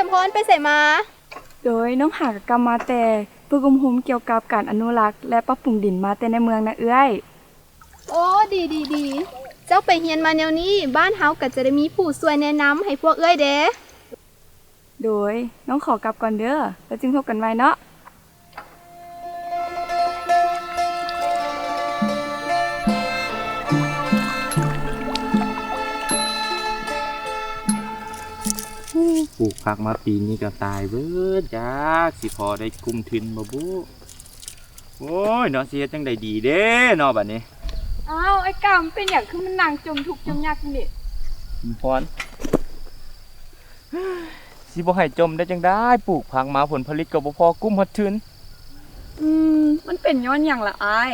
ຈຳພອນໄປໃສມາ? ໂດຍ ນ້ອງຫາກະກັບມາແຕ່ຝຶກອົບຮົມກ່ຽວກັບການອະນຸລັກ ແລະ ປັບປຸງດິນມາແຕ່ໃນເມືອງນະເອື້ອຍ. ໂອ້ ດີໆໆ ເຈົ້າໄປຮຽນມາແນວນີ້ ບ້ານເຮົາກໍຈະໄດ້ມີຜູ້ຊ່ວຍແນະນຳໃຫ້ພວກເອື້ອຍເດ້. ໂດຍ ນ້ອງຂໍກັບກ່ອນເດີ ແລ້ວຈຶ່ງພົບກັນໃໝ່ເນາະ. ປູກຜັກມາປີນີ້ກໍຕາຍເບີດ ຈັກຊິພໍໄດ້ກຸ້ມທຶນບໍ່ບຸ. ໂອ້ຍເນາະ ຊິເຮັດຈັ່ງໃດດີເດ້ເນາະບາດນີ້. ອ້າວ ອ້າຍກຳ ເປັນຫຍັງຄືມານັ່ງຈົ່ມທຸກຈົ່ມຍາກຢູ່ນີ້? ພອນ ຊິບໍ່ໃຫ້ຈົ່ມໄດ້ຈັ່ງໃດ ປູກຜັກມາຜົນຜະລິດກໍບໍ່ພໍກຸ້ມຮອດທຶນ. ອືມ ມັນເປັນຍ້ອນຫຍັງລະອ້າຍ?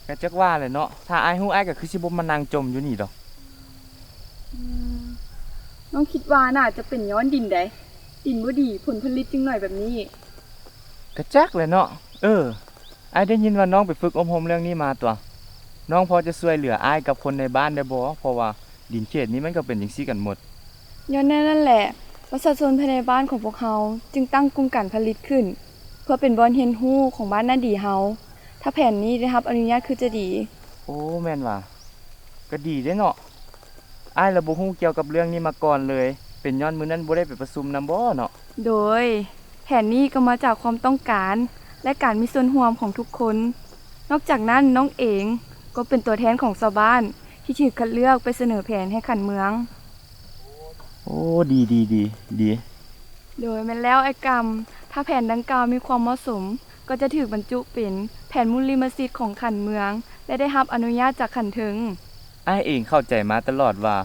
ກະຈັກວ່າແຫຼະເນາະ ຖ້າອ້າຍຮູ້ ອ້າຍກໍຄືຊິບໍ່ມານັ່ງຈົ່ມຢູ່ນີ້ດອກ. ອືມ ນ້ອງຄິດວ່າໜ້າຈະເປັນຍ້ອນດິນໃດ໋ ດິນບໍ່ດີ ຜົນຜະລິດຈຶ່ງໜ້ອຍແບບນີ້. ກະຈັກແຫຼະເນາະ. ເອີ ອ້າຍໄດ້ຍິນວ່ານ້ອງໄປຝຶກອົບຮົມເລື່ອງນີ້ມາຕົວະ ນ້ອງພໍຈະຊ່ວຍເຫຼືອອ້າຍກັບຄົນໃນບ້ານໄດ້ບໍ່? ເພາະວ່າດິນເຂດນີ້ມັນກໍເປັນຈັ່ງຊີ້ກັນໝົດ. ຍ້ອນແນວນັ້ນແຫຼະ ປະຊາຊົນພາຍໃນບ້ານຂອງພວກເຮົາຈຶ່ງຕັ້ງກຸ່ມການຜະລິດຂຶ້ນ ເພື່ອເປັນບ່ອນຮຽນຮູ້ຂອງບ້ານນາດີເຮົາ. ຖ້າແຜນນີ້ໄດ້ຮັບອະນຸຍາດຄືຈະດີ. ໂອ້ ແມ່ນຫວາ? ກະດີເດ້ເນາະ. ອ້າຍລະບໍ່ຮູ້ກ່ຽວກັບເລື່ອງນີ້ມາກ່ອນເລີຍ ເປັນຍ້ອນມື້ນັ້ນບໍ່ໄດ້ໄປປະຊຸມນຳບໍເນາະ? ໂດຍ ແຜນນີ້ກໍມາຈາກຄວາມຕ້ອງການ ແລະ ການມີສ່ວນຮ່ວມຂອງທຸກຄົນ. ນອກຈາກນັ້ນ ນ້ອງເອງກໍເປັນຕົວແທນຂອງຊາວບ້ານທີ່ຖືກຄັດເລືອກໄປສະເໜີແຜນໃຫ້ຂັ້ນເມືອງ. ໂອ້ ດີ ດີ ດີ ດີ. ໂດຍ ແມ່ນແລ້ວອ້າຍກຳ ຖ້າແຜນດັ່ງກ່າວມີຄວາມເໝາະສົມ ກໍຈະຖືກບັນຈຸເປັນແຜນບຸລິມະສິດຂອງຂັ້ນເມືອງ ແລະ ໄດ້ຮັບອະນຸຍາດຈາກຂັ້ນເທິງ. ອ້າຍເອງເຂົ້າໃຈມາຕະຫຼອດວ່າ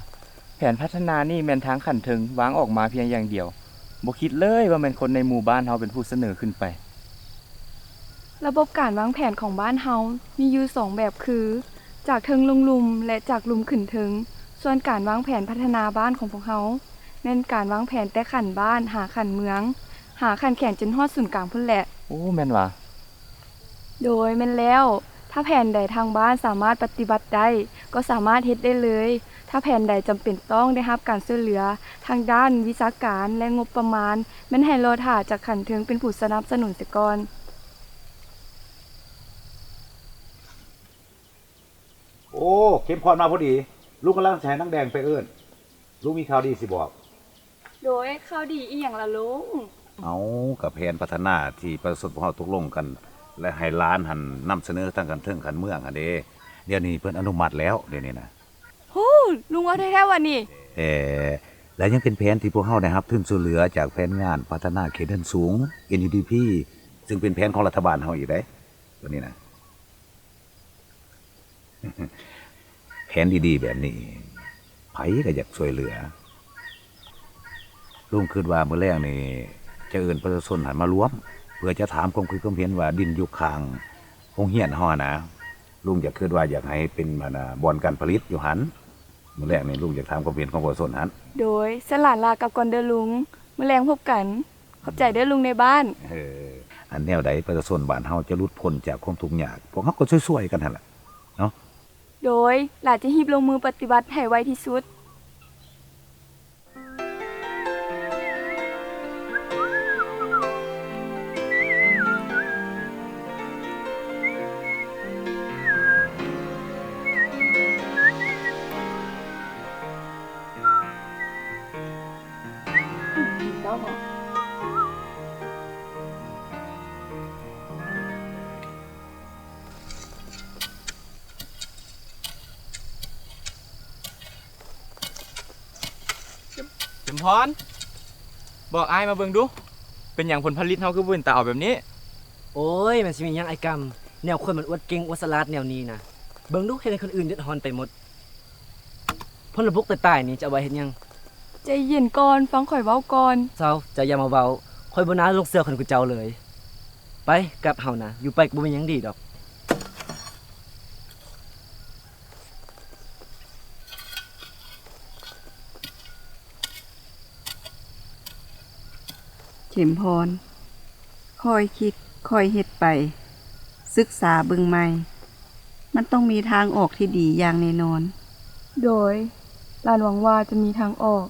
ແຜນພັດທະນານີ້ແມ່ນທາງຂັ້ນເທິງວາງອອກມາພຽງຢ່າງດຽວ, ບໍ່ຄິດເລີຍວ່າແມ່ນຄົນໃນໝູ່ບ້ານເຮົາເປັນຜູ້ສະເໜີຂຶ້ນໄປ. ລະບົບການວາງແຜນຂອງບ້ານເຮົາມີຢູ່ສອງແບບຄື ຈາກເທິງລົງລຸ່ມ ແລະ ຈາກລຸ່ມຂຶ້ນເທິງ. ສ່ວນການວາງແຜນພັດທະນາບ້ານຂອງພວກເຮົາ ແມ່ນການວາງແຜນແຕ່ຂັ້ນບ້ານຫາຂັ້ນເມືອງ ຫາຂັ້ນແຂວງຈົນຮອດສູນກາງພຸ້ນແຫຼະ. ໂອ້ ແມ່ນຫວາ? ໂດຍ ແມ່ນແລ້ວ. ຖ້າແຜນໃດທາງບ້ານສາມາດປະຕິບັດໄດ້ ກໍສາມາດເຮັດໄດ້ເລີຍ. ຖ້າແຜນໃດຈຳເປັນຕ້ອງໄດ້ຮັບການຊ່ວຍເຫຼືອທາງດ້ານວິຊາການ ແລະ ງົບປະມານ ແມ່ນໃຫ້ລໍຖ້າຈາກຂັ້ນເທິງເປັນຜູ້ສະໜັບສະໜູນເສຍກ່ອນ. ໂອ້ ເຂັມພອນມາພໍດີ. ລຸງກຳລັງຈະໃຫ້ນາງແດງໄປເອີ້ນ. ລຸງມີຂ່າວດີຊິບອກ. ໂດຍ ຂ່າວດີອີ່ຫຍັງລະລຸງ? ເອົາ ກະແຜນພັດທະນາທີ່ປະຊາຊົນພວກເຮົາຕົກລົງກັນ ແລະ ໃຫ້ຫຼານຫັ້ນນຳສະເໜີທາງຂັ້ນເທິງຂັ້ນເມືອງຫັ້ນເດ. ດຽວນີ້ເພິ່ນອະນຸມັດແລ້ວ ດຽວນີ້ນະ. ໂຫ ລຸງເວົ້າແທ້ໆຫວານີ້? ແຕ່ ແລະ ຍັງເປັນແຜນທີ່ພວກເຮົາໄດ້ຮັບທຶນຊ່ວຍເຫຼືອຈາກແຜນງານພັດທະນາເຂດເດີນສູງ ເອັນຢູດີພີ ຊຶ່ງເປັນແຜນຂອງລັດຖະບານເຮົາອີກເດ້ ຕົວນີ້ນະ. ແຜນດີໆແບບນີ້ ໃຜກໍຢາກຊ່ວຍເຫຼືອ. ລຸງຄິດວ່າມື້ແລງນີ້ຈະເອີ້ນປະຊາຊົນຫັ້ນມາລວມ ເພື່ອຈະຖາມຄວາມຄິດຄວາມເຫັນວ່າດິນຢູ່ຂ້າງໂຮງຮຽນເຮົາຫັ້ນນະ ລຸງຢາກ ຄິດວ່າຢາກໃຫ້ເປັນ ອັນນ່າ ບ່ອນການຜະລິດຢູ່ຫັ້ນ. ມື້ແລງນີ້ລຸງຢາກຖາມຄວາມເຫັນຂອງປະຊາຊົນຫັ້ນ. ໂດຍ ສະຫຼານລາກັບກ່ອນເດີລຸງ. ມື້ແລງພົບກັນ. ຂອບໃຈເດີລຸງໃນບ້ານ. ເອີ ອັນແນວໃດປະຊາຊົນບ້ານເຮົາຈະຫຼຸດພົ້ນຈາກຄວາມທຸກຍາກ ພວກເຮົາກໍຊ່ວຍໆກັນຫັ້ນແຫຼະເນາະ. ໂດຍ ຫຼານຈະຮີບລົງມືປະຕິບັດໃຫ້ໄວທີ່ສຸດ. ເຂັມພອນ ບອກອ້າຍມາເບິ່ງດູ ເປັນຫຍັງຜົນຜະລິດເຮົາຄືບໍ່ເປັນຕາເອົາແບບນີ້? ໂອ້ຍ ມັນຊິມີຫຍັງອ້າຍກຳ ແນວຄົນມັນອວດເກັ່ງອວດສະຫຼາດແນວນີ້ນະ ເບິ່ງດູ ເຮັດໃຫ້ຄົນອື່ນເດືອດຮ້ອນໄປໝົດ. ຜົນລະບົກຕາຍໆນີ້ຈະເອົາໄວ້ເຮັດຫຍັງ? ໃຈເຢັນກ່ອນ ຟັງຂ້ອຍເວົ້າກ່ອນ. ເຊົາ ເຈົ້າຢ່າມາເວົ້າ ຂ້ອຍບໍ່ໜ້າຫຼົງເຊື່ອຄົນຄືເຈົ້າເລີຍ. ໄປ ກັບເຮົານະ ຢູ່ໄປກໍບໍ່ມີຫຍັງດີດອກ. ເຂັມພອນ ຄ່ອຍຄິດຄ່ອຍເຮັດໄປ ສຶກສາເບິ່ງໃໝ່ ມັນຕ້ອງມີທາງອອກທີ່ດີຢ່າງແນ່ນອນ. ໂດຍ ຫຼານຫວັງວ່າຈະມີທາງອອກ.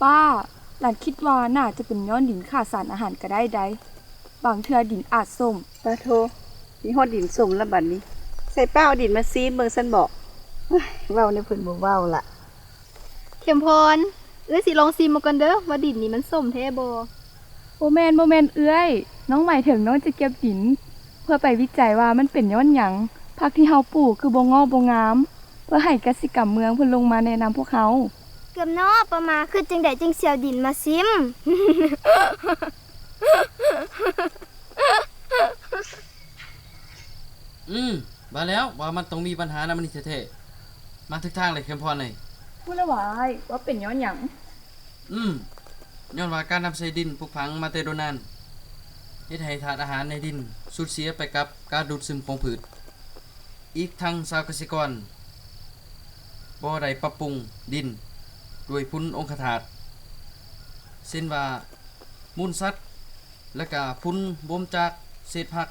ປ້າ, ຫຼານຄິດວ່າໜ້າຈະເປັນຍ້ອນດິນຂາດສານອາຫານກໍໄດ້ໃດ໋. ບາງເທື່ອດິນອາດສົ້ມ. ປາໂທ, ມີຮອດດິນສົ້ມລະບັດນີ້. ໃສ່ປ້າເອົາດິນມາຊີມເບິ່ງຊັ້ນເບາະ. ເວົ້າແນວເພິ່ນບໍ່ເວົ້າລະ. ເຂັມພອນ, ເອື້ອຍຊິລອງຊີມເບິ່ງກ່ອນເດີ ວ່າດິນນີ້ມັນສົ້ມແທ້ບໍ່? ບໍ່ແມ່ນ, ບໍ່ແມ່ນເອື້ອຍ. ນ້ອງໝາຍເຖິງນ້ອງຈະເກັບດິນ ເພື່ອໄປວິໄຈວ່າມັນເປັນຍ້ອນຫຍັງ ຜັກທີ່ເຮົາປູກຄືບໍ່ງອກບໍ່ງາມ, ເພື່ອໃຫ້ກະສິກຳເມືອງເພິ່ນລົງມາແນະນຳພວກເຮົາ. ເກືອບເນາະ ປາມາ, ຄິດຈັ່ງໃດຈຶ່ງຊິເອົາດິນມາຊີມ? ອືມ ວ່າແລ້ວວ່າມັນຕ້ອງມີບັນຫານຳອັນນີ້ແທ້ໆ. ມາຖືກທາງແລ້ວ ເຂັມພອນເອີຍ. ຮູ້ແລ້ວຫວາອ້າຍ ວ່າເປັນຍ້ອນຫຍັງ? ອືມ ຍ້ອນວ່າການນຳໃຊ້ດິນປຸກຝັງມາແຕ່ດົນນານ ເຮັດໃຫ້ທາດອາຫານໃນດິນສູນເສຍໄປກັບການດູດຊຶມຂອງພືດ. ອີກທັງຊາວກະສິກອນບໍ່ໄດ້ປັບປຸງດິນດ້ວຍຝຸ່ນອົງຄະທາດ ເຊັ່ນວ່າມູນສັດ ແລະກະຝຸ່ນບົ່ມຈາກເສດຜັກ.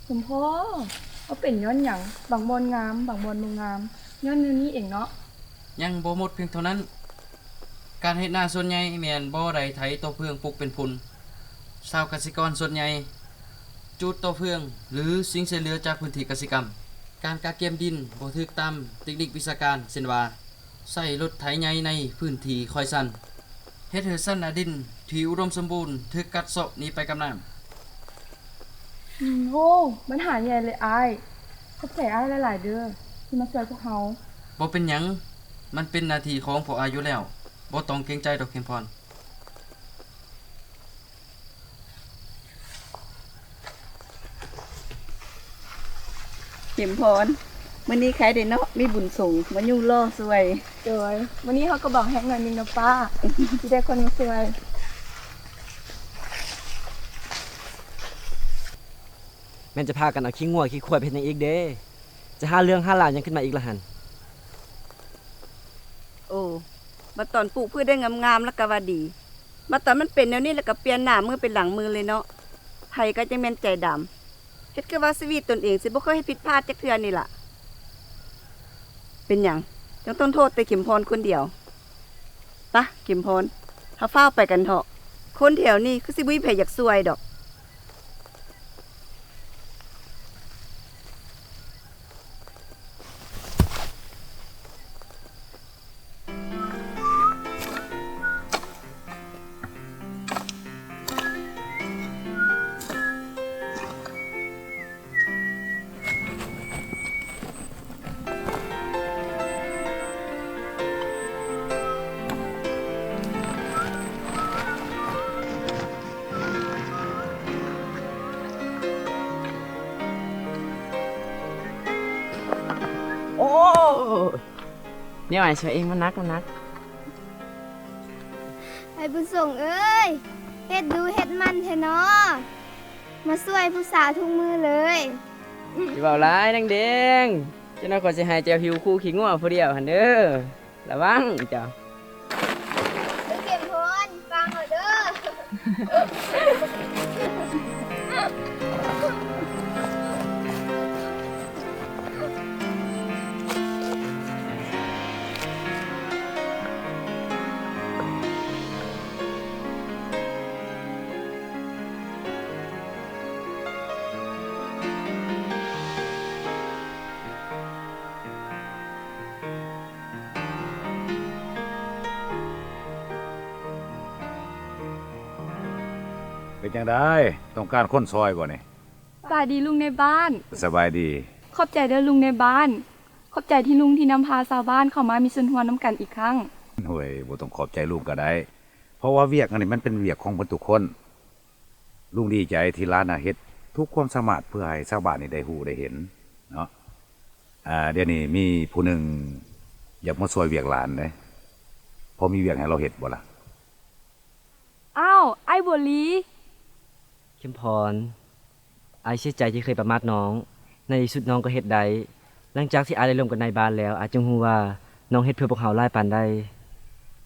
ຄຸນພໍ່, ວ່າເປັນຍ້ອນຫຍັງ ບາງບ່ອນງາມ ບາງບ່ອນບໍ່ງາມ ຍ້ອນແນວນີ້ເອງເນາະ? ຍັງບໍ່ໝົດພຽງເທົ່ານັ້ນ, ການເຮັດນາສ່ວນໃຫຍ່ແມ່ນບໍ່ໄດ້ໄຖຕໍ່ເຟືອງປຸກເປັນຝຸ່ນ. ຊາວກະສິກອນສ່ວນໃຫຍ່ຈູດຕໍ່ເຟືອງ ຫຼື ສິ່ງເສດເຫຼືອຈາກພື້ນທີ່ກະສິກຳ. ການກະກຽມດິນບໍ່ຖືກຕາມເຕັກນິກວິຊາການ ເຊັ່ນວ່າ ໃຊ້ລົດໄຖໃຫຍ່ໃນພື້ນທີ່ຄອຍຊັນ ເຮັດໃຫ້ຊັ້ນໜ້າດິນທີ່ອຸດົມສົມບູນຖືກກັດເຊາະໜີໄປກັບນ້ຳ. ອືມ ໂອ້ ບັນຫາໃຫຍ່ເລີຍອ້າຍ. ຂອບໃຈອ້າຍຫຼາຍໆເດີ ທີ່ມາຊ່ວຍພວກເຮົາ. ບໍ່ເປັນຫຍັງ, ມັນເປັນໜ້າທີ່ຂອງພວກອ້າຍຢູ່ແລ້ວ, ບໍ່ຕ້ອງເກງໃຈດອກ ເຂັມພອນ. ເຂັມພອນ, ມື້ນີ້ໄຄເດເນາະ ມີບຸນສົງມາຍູ້ລໍ້ຊ່ວຍ. ໂດຍ, ມື້ນີ້ເຮົາກໍເບົາແຮງໜ້ອຍໜຶ່ງເນາະປ້າ ທີ່ໄດ້ຄົນມາຊ່ວຍ. ແມ່ນຈະພາກັນເອົາຂີ້ງົວຂີ້ຄວາຍໄປເຮັດຫຍັງອີກເດ? ຈະຫາເລື່ອງຫາລາວຫຍັງຂຶ້ນມາອີກລະຫັ້ນ? ໂອ້ ບັດຕອນປູກພືດໄດ້ງາມໆ ລະກະວ່າດີ, ບັດຕອນມັນເປັນແນວນີ້ລະກະປ່ຽນໜ້າມືເປັນຫຼັງມືເລີຍເນາະ. ໃຜກະຈັ່ງແມ່ນໃຈດຳ, ເຮັດຄືວ່າຊີວິດຕົນເອງຊິບໍ່ເຄີຍເຮັດຜິດພາດຈັກເທື່ອນີ້ລະ. ເປັນຫຍັງຈັ່ງຕ້ອງໂທດແຕ່ເຂັມພອນຄົນດຽວ? ປະ ເຂັມພອນ, ເຮົາຟ້າວໄປກັນເຖາະ, ຄົນແຖວນີ້ຄືຊິບໍ່ມີໃຜຢາກຊ່ວຍດອກ. ໂອ້ ແນວອ້າຍຊ່ວຍເອງມັນໜັກ ມັນໜັກ. ອ້າຍບຸນສົງເອີຍ ເຮັດດຸເຮັດໝັ່ນແທ້ເນາະ, ມາຊ່ວຍຜູ້ສາວທຸກມື້ເລີຍ. ຢ່າເວົ້າຫຼາຍນາງແດງ, ຈັກໜ້ອຍຂ້ອຍຊິໃຫ້ເຈົ້າຫິ້ວຄູຂີ້ງົວຜູ້ດຽວຫັ້ນເດີ. ລະວັງເຈົ້າ. ເຂັມພອນ ຟັງເອົາເດີ. ເປັນຈັ່ງໃດ? ຕ້ອງການຄົນຊ່ອຍບໍ່ນີ້? ສະບາຍດີລຸງນາຍບ້ານ. ສະບາຍດີ. ຂອບໃຈເດີລຸງນາຍບ້ານ, ຂອບໃຈທີ່ລຸງທີ່ນຳພາຊາວບ້ານເຂົ້າມາມີສ່ວນຮ່ວມນຳກັນອີກຄັ້ງ. ໂອ້ຍ ບໍ່ຕ້ອງຂອບໃຈລຸງກໍໄດ້, ເພາະວ່າວຽກອັນນີ້ມັນເປັນວຽກຂອງເບິດທຸກຄົນ. ລຸງດີໃຈທີ່ຫຼານນະເຮັດທຸກຄວາມສາມາດເພື່ອໃຫ້ຊາວບ້ານນີ້ໄດ້ຮູ້ໄດ້ເຫັນເນາະ. ອາ ດຽວນີ້ມີຜູ້ໜຶ່ງຢາກມາຊ່ວຍວຽກຫຼານເດ້. ພໍມີວຽກໃຫ້ລາວເຮັດບໍ່ລະ? ອ້າວ ອ້າຍບົວລີ. ເຂັມພອນ, ອ້າຍເສຍໃຈທີ່ເຄີຍປະໝາດນ້ອງ. ໃນທີ່ສຸດນ້ອງກໍເຮັດໄດ້. ຫຼັງຈາກທີ່ອ້າຍໄດ້ລົມກັບນາຍບ້ານແລ້ວ, ອ້າຍຈຶ່ງຮູ້ວ່ານ້ອງເຮັດເພື່ອພວກເຮົາຫຼາຍປານໃດ.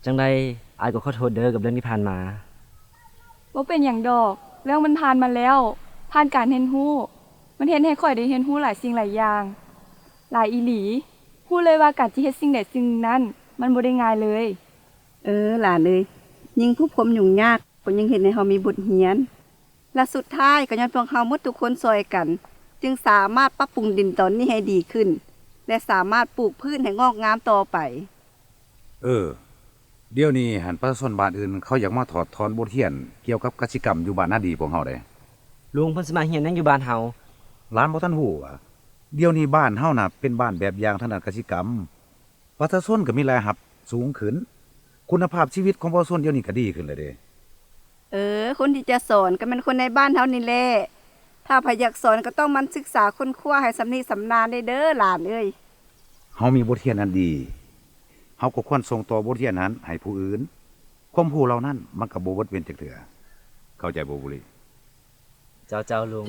ຈັ່ງໃດອ້າຍກໍຂໍໂທດເດີກັບເລື່ອງທີ່ຜ່ານມາ. ບໍ່ເປັນຫຍັງດອກ, ເລື່ອງມັນຜ່ານມາແລ້ວ, ຜ່ານການຮຽນຮູ້. ມັນເຮັດໃຫ້ຂ້ອຍໄດ້ຮຽນຮູ້ຫຼາຍສິ່ງຫຼາຍຢ່າງ, ຫຼາຍອີ່ຫຼີ. ຮູ້ເລີຍວ່າການຈະເຮັດສິ່ງໃດສິ່ງໜຶ່ງນັ້ນ, ມັນບໍ່ໄດ້ງ່າຍເລີຍ. ເອີ ຫຼານເອີຍ, ຍິ່ງພົບຄວາມຫຍຸ້ງຍາກ ກໍຍິ່ງເຮັດໃຫ້ເຮົາມີບົດຮຽນ ແລະ ສຸດທ້າຍກໍຍ້ອນພວກເຮົາໝົດທຸກຄົນຊ່ອຍກັນ ຈຶ່ງສາມາດປັບປຸງດິນຕອນນີ້ໃຫ້ດີຂຶ້ນ ແລະ ສາມາດປູກພືດໃຫ້ງອກງາມຕໍ່ໄປ. ເອີ ດຽວນີ້ຫັ້ນປະຊາຊົນບ້ານອື່ນເຂົາຢາກມາຖອດຖອນບົດຮຽນກ່ຽວກັບກະສິກຳຢູ່ບ້ານນາດີພວກເຮົາເດ້. ລຸງ ເພິ່ນຊິມາຮຽນຫຍັງຢູ່ບ້ານເຮົາ? ຫຼານບໍ່ທັນຮູ້ວ່າ ດຽວນີ້ບ້ານເຮົານະເປັນບ້ານແບບຢ່າງທາງດ້ານກະສິກຳ, ປະຊາຊົນກໍມີລາຍຮັບສູງຂຶ້ນ, ຄຸນນະພາບຊີວິດຂອງປະຊາຊົນດຽວນີ້ກໍດີຂຶ້ນແລ້ວເດ້. ເອີ ຄົນທີ່ຈະສອນກໍແມ່ນຄົນໃນບ້ານເຮົານີ້ແຫຼະ. ຖ້າໃຜຢາກສອນກໍຕ້ອງໝັ່ນສຶກສາຄົ້ນຄວ້າໃຫ້ຊຳນິຊຳນານແດ່ເດີຫຼານເອີຍ. ເຮົາມີບົດຮຽນອັນດີ, ເຮົາກໍຄວນສົ່ງຕໍ່ບົດຮຽນນັ້ນໃຫ້ຜູ້ອື່ນ. ຄວາມຮູ້ເຫຼົ່ານັ້ນມັນກໍບໍ່ເບິດເວັນຈັກເທື່ອ. ເຂົ້າໃຈບໍ່ ບຸລີ? ເຈົ້າ ເຈົ້າ ລຸງ.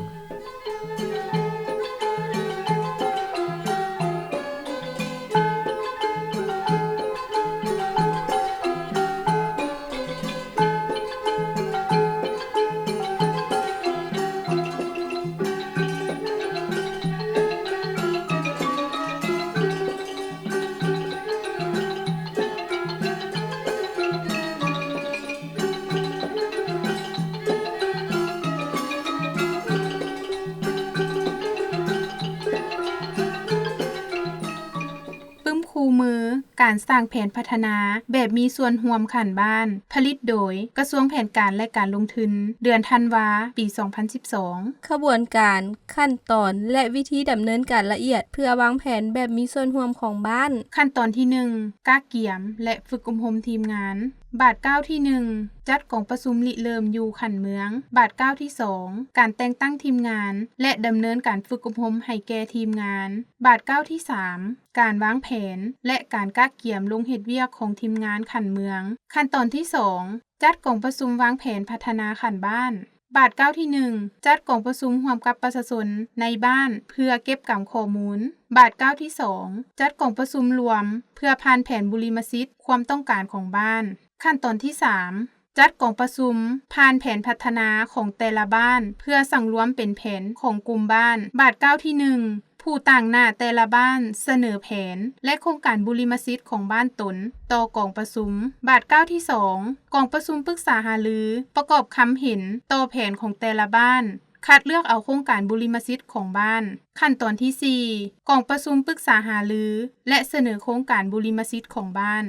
ປຶ້ມຄູ່ມື ການສ້າງແຜນພັດທະນາແບບມີສ່ວນຮ່ວມຂັ້ນບ້ານ ຜະລິດໂດຍກະຊວງແຜນການ ແລະ ການລົງທຶນ ເດືອນທັນວາ ປີສອງພັນສິບສອງ. ຂະບວນການ, ຂັ້ນຕອນ ແລະ ວິທີດຳເນີນການລະອຽດ ເພື່ອວາງແຜນແບບມີສ່ວນຮ່ວມຂອງບ້ານ. ຂັ້ນຕອນທີໜຶ່ງ ກະກຽມ ແລະ ຝຶກອົບຮົມທີມງານ. ບາດກ້າວທີໜຶ່ງ ຈັດກອງປະຊຸມລິເລີ່ມຢູ່ຂັ້ນເມືອງ. ບາດກ້າວທີສອງ ການແຕ່ງຕັ້ງທີມງານ ແລະ ດຳເນີນການຝຶກອົບຮົມໃຫ້ແກ່ທີມງານ. ບາດກ້າວທີສາມ ການວາງແຜນ ແລະ ການກະກຽມລົງເຮັດວຽກຂອງທີມງານຂັ້ນເມືອງ. ຂັ້ນຕອນທີສອງ ຈັດກອງປະຊຸມວາງແຜນພັດທະນາຂັ້ນບ້ານ. ບາດກ້າວທີໜຶ່ງ ຈັດກອງປະຊຸມຮ່ວມກັບປະຊາຊົນໃນບ້ານເພື່ອເກັບກຳຂໍ້ມູນ. ບາດກ້າວທີສອງ ຈັດກອງປະຊຸມລວມເພື່ອຜ່ານແຜນບຸລິມະສິດຄວາມຕ້ອງການຂອງບ້ານ. ຂັ້ນຕອນທີສາມ ຈັດກອງປະຊຸມຜ່ານແຜນພັດທະນາຂອງແຕ່ລະບ້ານ ເພື່ອສັງລວມເປັນແຜນຂອງກຸ່ມບ້ານ. ບາດກ້າວທີໜຶ່ງ ຜູ້ຕາງໜ້າແຕ່ລະບ້ານສະເໜີແຜນ ແລະ ໂຄງການບຸລິມະສິດຂອງບ້ານຕົນຕໍ່ກອງປະຊຸມ. ບາດກ້າວທີສອງ ກອງປະຊຸມປຶກສາຫາລືປະກອບຄຳເຫັນຕໍ່ແຜນຂອງແຕ່ລະບ້ານ, ຄັດເລືອກເອົາໂຄງການບຸລິມະສິດຂອງບ້ານ. ຂັ້ນຕອນທີສີ່ ກອງປະຊຸມປຶກສາຫາລື ແລະ ສະເໜີໂຄງການບຸລິມະສິດຂອງບ້ານ.